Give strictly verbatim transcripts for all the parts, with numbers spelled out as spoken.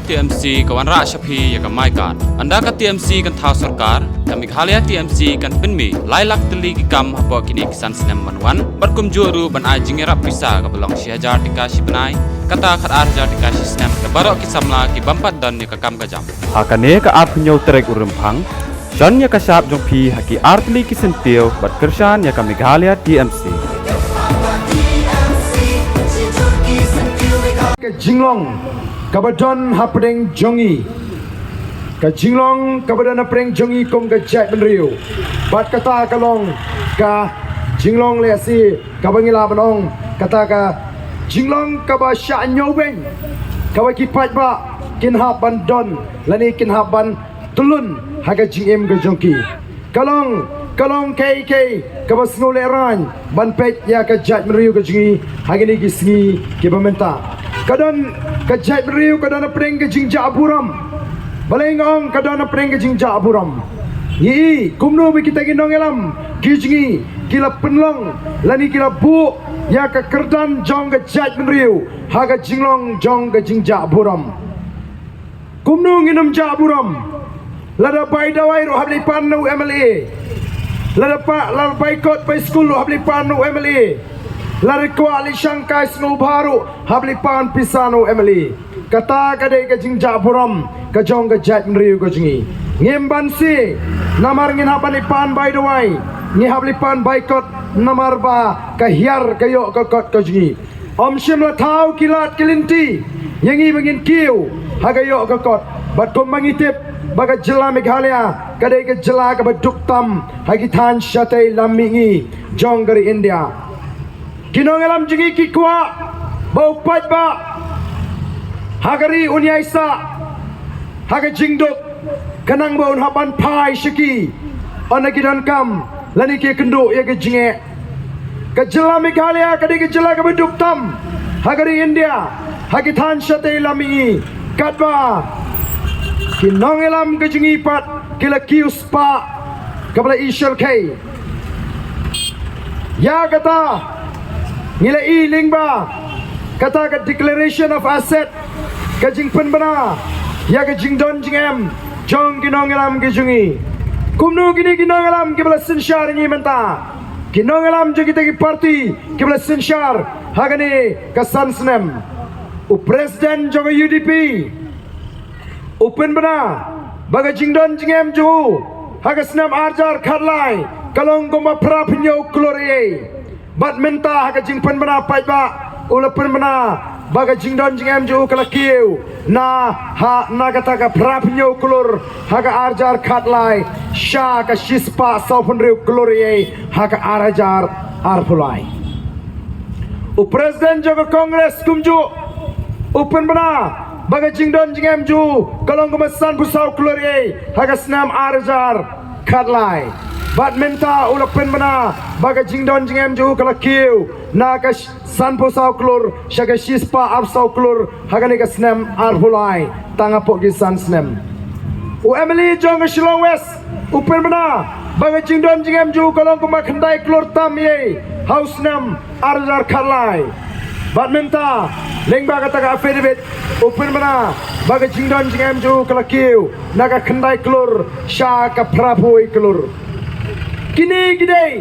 T M C ka wanrah sha phi ïa ka MyGov. Ynda ka T M C kan thaw sorkar, ka Meghalaya T M C kan pynmih lai lak tylli ki kam hapoh kine ki san snem ban wan, bad kumjuh ruh ban ai jingïarap pisa kaba long shi hajar tyngka shi bnai, kata khatar hajar tyngka shi snem, da baroh ki samla ki bym pat don ïa ka kam ka jam. Ha kane ka arphew hynñiew tarik u Rymphang, shon ïa ka shap jong phi ha ki artylli ki syntiew bad kyrshan ïa ka Meghalaya T M C. Ka jinglong kaba don hapdeng jong ngi, ka jinglong kaba don hapdeng jong ngi kum ka jaitbynriew, bad kata ka long ka jinglong lehse kaba ngi lah ban ong, kata ka jinglong kaba shah ñiewbeiñ, kaba ki paidbah kin hap ban don lane kin hap ban tylun ha ka jingim ka jong ki. Ka long, ka long kaei kaei kaba sngewlehrain ban peit ïa ka jaitbynriew ka jong ngi ha kine ki sngi kiba mynta. Ka don ka jaitbynriew ka don hapdeng ka jingjah burom. Balei nga ong ka don hapdeng ka jingjah burom? Ngi i kumno ba kita ki nongïalam ki jong ngi ki la pynlong lane ki la buh ïa ka kyrdan jong ka jaitbynriew ha ka jinglong jong ka jingjah burom. Kumno ngin ym jah burom? Lada bai dawai ruh hap leit pan na u M L A. Lada pa, lada bai kot bai skul ruh hap leit pan na u M L A. Lada kwah leit shang kai sngewbha ruh hap leit pan pisa na u M L A. Kata ka dei ka jingjah burom ka jong ka jaitbynriew ka jong ngi. Ngim banse namar ngin hap ban leit pan bai dawai, ngi hap leit pan bai kot namar ba ka hiar ka ïoh ka kot ka jong ngi. Ym shym la thaw ki lad ki lynti ïa ngi ba ngin kiew ha ka ïoh ka kot. Bad kumba ngi tip ba ka jylla Meghalaya ka dei ka jylla kaba duk tam ha ki thaiñ shatei lam mihngi jong ka ri India. Ki nongïalam jong ngi ki kwah ba u paidbah ha ka ri un ïai sah ha ka jingduk, khnang ba un hap ban phai sha ki ynda ki donkam lane ki kynduh ïa ka jingeh. Ka jylla Meghalaya ka dei ka jylla kaba duk tam ha ka ri India ha ki thaiñ shatei lam mihngi, katba ki nongïalam ka jong ngi pat ki la kiew spah kaba la i shyrkhei. Ïa kata ngi la i lyngba kata ka declaration of asset, ka jingpynbna ïa ka jingdon jingem jong ki nongïalam ki jong ngi. Kumno kine ki nongïalam kiba la synshar ïa ngi mynta, ki nongïalam jong kita ki parti kiba la synshar ha kane ka san snem? U president jong ka U D P u pynbna ba ka jingdon jingem jong u ha ka snem arhajar khatlai ka long kumba phraphew hynñiew klur ei. Bad mynta ha ka jingpynbna paidbah u la pynbna ba ka jingdon jingem jong u ka la kiew na ha, na kata ka phraphew hynñiew klur ha ka arhajar khatlai sha ka shispah sawphew hynriew klur ei ha ka arhajar arphew lai. U president jong ka Congress kumjuh u pynbna ba ka jingdon jingem jong u ka long kumba sanphew saw klur ei ha ka snem arhajar khatlai. Bad mynta u la pynbna ba ka jingdon jingem jong u ka la kiew na ka sh-, sanphew saw klur sha ka shispah arphew saw klur ha kane ka snem arphew lai, tang hapoh ki san snem. U M L A jong ka Shillong West u pynbna ba ka jingdon jingem jong u ka long kumba khyndai klur tam ei ha u snem arhajar khatlai. Bad mynta lyngba kata ka affidavit u pynbna ba ka jingdon jingem jong u ka la kiew na ka khyndai klur sha ka phraphew klur. Kine ki dei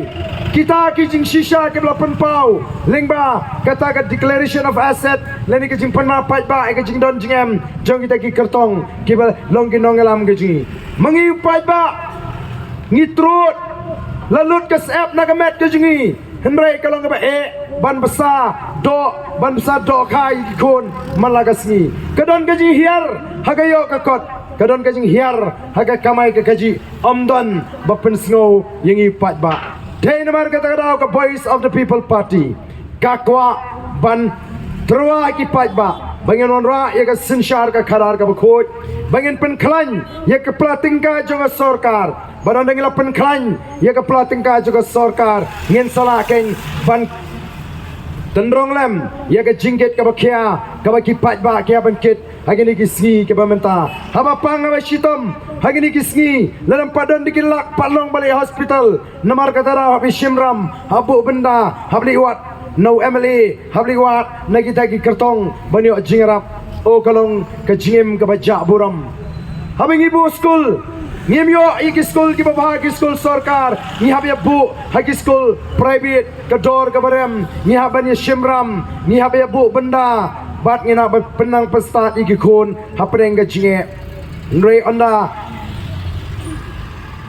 kita ki jingshisha kiba la pynpaw lyngba kata ka declaration of asset lane ka jingpynbna paidbah ïa ka jingdon jingem jong kita ki kyrtong kiba long ki nongïalam ka jong ngi. Ma ngi u paidbah ngi trud, la lut ka syep na ka met ka jong ngi, hynrei ka long kaba eh ban bsa doh, ban bsa dohkha ïa ki khun man la ka sngi. Ka don ka jinghiar ha ka ïoh ka kot, ka don ka jinghiar ha ka kamai ka kajih, ym don ba pynsngew ïa ngi paidbah. Dei namar kata ka daw ka Voice of the People Party ka kwah ban tyrwa ïa ki paidbah ba ngin wanrah ïa ka synshar ka khadar kaba khuid, ba ngin pynkhlaiñ ïa ka pla tyngka jong ka sorkar. Bad ynda ngi la pynkhlaiñ ïa ka pla tyngka jong ka sorkar, ngin sa lah kein ban tynrong lem ïa ka jingkit kaba khia kaba ki paidbah ki hap ban kit ha kine ki sngi kiba mynta. Haba pang haba shitom ha kine ki sngi, lada ym pat don da ki lak pat long ba leit hospital, namar kata ruh hap ïa shim ram, hap buh bynda, hap leit wad na u M L A, hap leit wad na kita ki kyrtong ban ïoh jingïarap. O ka long ka jingim kaba jah burom. Haba ngi buh skul, ngim ïoh ïa ki skul kiba bha, ki skul sorkar, ngi hap ïa buh ha ki skul private ka dor kaba rem, ngi hap ban ïa shim ram, ngi hap ïa buh bynda, bad ngin hap ban pynnang pynstad ïa ki khun hapdeng ka jingeh. Hynrei ynda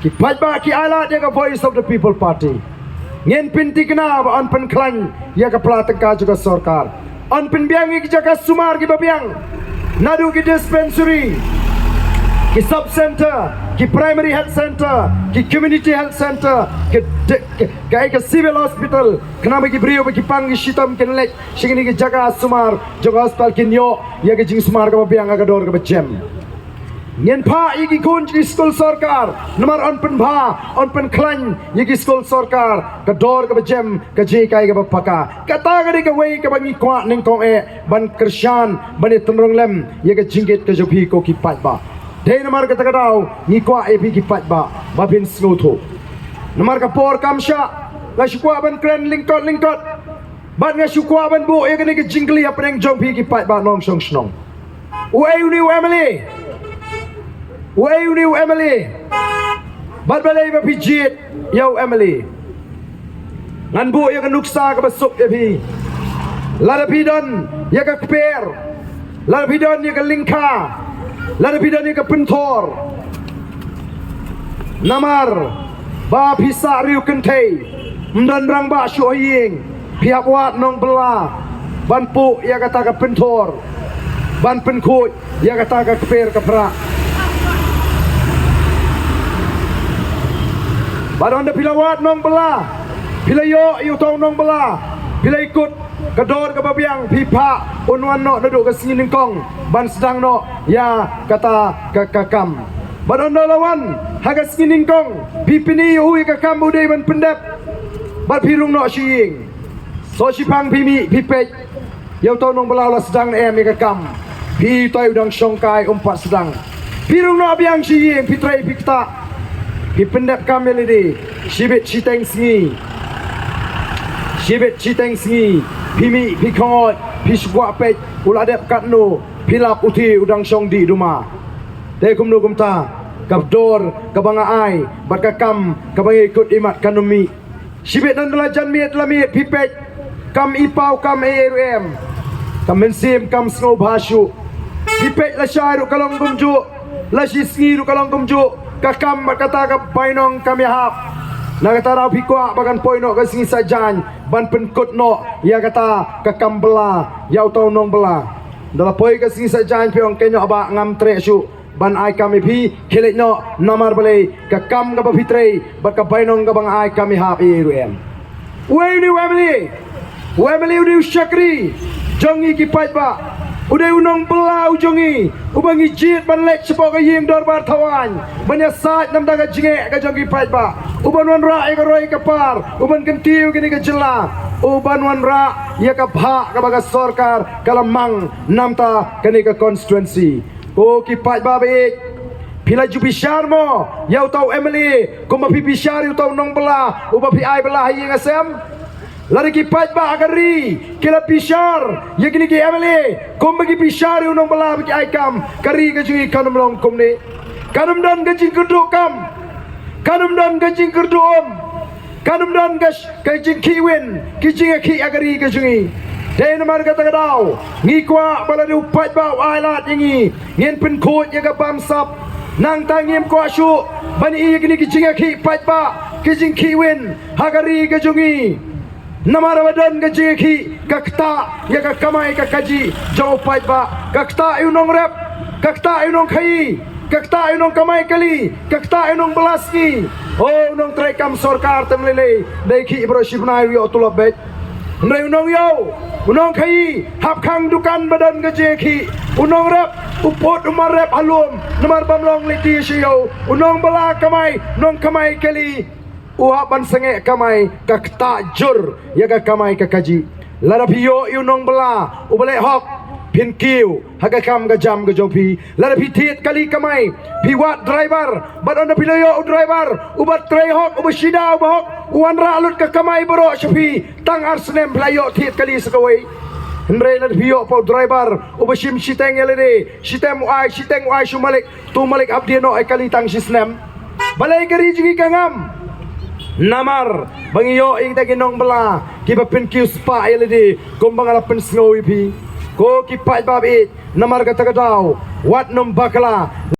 ki paidbah ki ailad ïa ka Voice of the People Party, ngin pynthikna ba yn pynkhlaiñ ïa ka pla tyngka jong ka sorkar. Yn pynbiang ïa ki jaka sumar kiba biang, naduh ki dispensary, ki sub center, ki primary health center, ki community health center, ki de- ki- ka, ka civil hospital, khnang ba ki briew ba ki pang ki shitom kin leit sha kine ki jaka sumar jong ka hospital kin ïoh ïa ka jingsumar kaba biang ha ka dor kaba jem. Ngin phah ïa ki khun ki skul sorkar, namar yn pynbha, yn pynkhlaiñ ïa ki skul sorkar, ka dor kaba jem, ka jingïakai kaba paka. Kata ka dei kawei kaba ngi kwah nyngkong eh ban kyrshan, ban ïa tynrong lem ïa ka jingkit ka jong phi ko ki paidbah. Dei namar kata ka daw ngi kwah ïa phi ki paidbah ba phin sngewthuh. Namar ka por kam shah, nga shu kwah ban kren lyngkot lyngkot. Bad nga shu kwah ban buh ïa kane ka jingkylli hapdeng jong phi ki paidbah nongshong shnong. Uei une u M L A? Uei une u M L A? Bad balei ba phi jied ïa u M L A? Ngan buh ïa ka nuksa kaba suk ïa phi. Lada phi don ïa ka kper, lada phi don ïa ka lyngkha, lada phi don ïa ka pynthor, namar ba phi sah riewkynthei, ym don rangbah shuh ha ïing, phi hap wad nongbylla ban puh ïa kata ka pynthor, ban pynkhuid ïa kata ka kper ka prah. Bad ynda phi la wad nongbylla, phi la ïoh ïa uto u nongbylla, phi la ïakut ka dor kaba biang, phi phah un wan noh naduh ka sngi nyngkong ban sdang noh ïa kata ka, ka kam. Bad ynda la wan ha ka sngi nyngkong, phi pyni ïa u ïa ka kam ba u dei ban pyndep, bad phi rung noh sha ïing. Soh shiphang phi mih phi peit ïa uto u nongbylla u la sdang ne em ïa ka kam. Phi, utai u dang shongkai um pat sdang. Phi rung noh biang sha ïing, phi trei phi ktah, phi pyndep kam ïa lade. Shibit shiteng sngi, shibit shiteng sngi, phi mih phi khongoi, phi shu kwah peit u la dep katno, phi lap u thie u dang shong dih duma. Te kumno kumta, ka dor kaba nga ai bad ka kam kaba nga ïakut imat kan ym mih. Shibit ynda la jan miet la miet, phi peit, kam i paw kam ei ei ruh em. Ka mynsiem kam sngewbha shuh. Phi peit, lashai ruh ka long kumjuh, lashisngi ruh ka long kumjuh. Ka kam bad kata ka bainong kam ïahap. Na kata daw phi kwah ba kan poi noh ka sngi Saitjaiñ ban pynkut noh ïa kata ka kam bylla ïa uto u nongbylla. Ynda la poi ka sngi Saitjaiñ phi ong, kynnoh ba ngam treh shuh ban ai kam ïa phi, khie leit noh, namar balei, ka kam kaba phi trei bad ka bainong kaba nga ai kam ïahap ei ei ruh em. Uei une u M L A? U M L A u dei u shakri jong ngi ki paidbah. U dei u nongbylla u jong ngi, uba ngi jied ban leit shapoh ka ïing dorbar thawaiñ ban ïasaid namar ka jingeh ka jong ki paidbah, uban wanrah ïa ka roi ka par, uban kyntiew kane ka jylla, uban wanrah ïa ka bhah kaba ka sorkar ka la mang namar kane ka constituency. Ko ki paidbah ba ïeit, phi la ju bishar mo ïa uto u M L A kumba phi bishar ïa uto u nongbylla uba phi ai bylla ha ïing ha sem? Lada ki paidbah ha ka ri ki la bishar ïa kine ki M L A kumba ki bishar ïa u nongbylla ba ki ai kam, ka ri ka jong ngi kan ym long kumne. Kan ym don ka jingkyrduh kam, kan ym don ka jingkyrduh um, kan ym don ka, ka jingkhih win, ki jingïakhih ha ka ri ka jong ngi. Dei namar kata ka daw ngi kwah ba lada u paidbah u ailad ïa ngi, ngin pynkhuid ïa ka bamsap. Nangta ngim kwah shuh ban ïohi ïa kine ki jingïakhih paidbah, ki jingkhih win ha ka ri ka jong ngi. Namar haba don ka jingïakhih, ka ktah ïa ka kamai ka kajih jong u paidbah, ka ktah ïa u nongrep, ka ktah ïa u nongkhaïi, ka ktah ïa u nongkamai kali, ka ktah ïa u nongbylla sngi. O, u nongtrei kam sorkar te ym lei lei, dei khih baroh shi bnai u ïoh tulop beit. Hynrei u nongïew, u nongkhaïi, hap khang dukan ba don ka jingïakhih. U nongrep u put u mar rep ha lum namar bym long lynti sha ïew. U nongbylla kamai, nongkamai kali, u hap ban sangeh kamai, ka ktah jur ïa ka kamai ka kajih. Lada phi ïoh ïa u nongbylla uba leh hok, phin kiew ha ka kam ka jam ka jong phi. Lada phi thied kali kamai, phi wad driver, bad ynda phi la ïoh u driver uba trei hok, uba shida, uba hok, u wanrah lut ka kamai baroh sha phi, tang ar snem phi la ïoh thied kali sa kawei. Hynrei lada phi ïoh pat u driver uba shim shiteng ïa lade, shiteng u ai, shiteng u ai sha u malik, to u malik hap die noh ïa kali tang shi snem. Balei ka ri jong ngi ka ngam? Namar ba ngi ïoh ïa kita ki nongbylla kiba pynkiew spah ïa lade, kumba nga la pynsngew ïa phi. Ko ki paidbah, namar kata ka daw wat nym bakla.